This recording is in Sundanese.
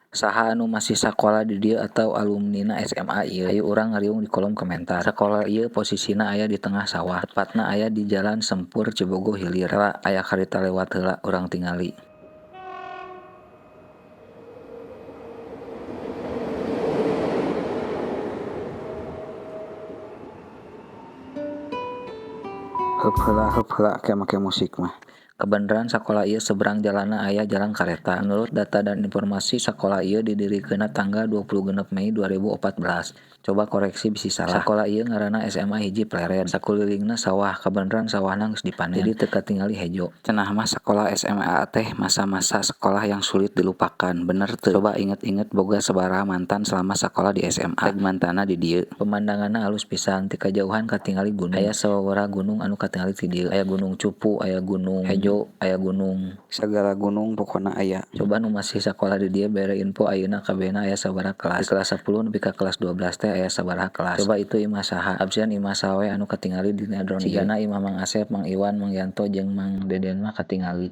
Saha anu masih sakola di dieu atau alumnina SMA ieu? Hayu urang ngariung di kolom komentar. Sakola ieu posisina aya di tengah sawah, tepatna aya di Jalan Sempur Cibogo Hilir. Kela aya karita lewat heula urang tingali. Heup heula ke make musik mah. Kebeneran sakola ieu seberang jalanna aya jalan kareta. Menurut data dan informasi sakola ieu didirikeunna tanggal 26 Mei 2014. Coba koreksi bisi salah. Sakola ieu ngaranna SMA 1 Plered. Sakulilingna sawah, kabeneran sawahna geus dipanen. Jadi teu katingali hejo. Cenah mah sakola SMA teh masa-masa sekolah yang sulit dilupakan. Bener teu? Coba inget-inget boga sabaraha mantan selama sakola di SMA. Tag mantanna di dieu. Pemandanganna alus pisan, ti kajauhan katingali gunung. Aya sababaraha gunung anu katingali ti dieu. Aya Gunung Cupu, aya Gunung Hejo, aya gunung segala gunung pokona aya. Coba nu masih sakola di dieu bere info ayeuna kabehna aya sabaraha kelas. Di kelas 10 nepi ka kelas 12 teh aya sabaraha kelas. Coba itu imah saha? Absen imah saha we anu katingali dina drone ieu. Cigana imah Mang Asep, Mang Iwan, Mang Yanto jeung Mang Deden mah katingali.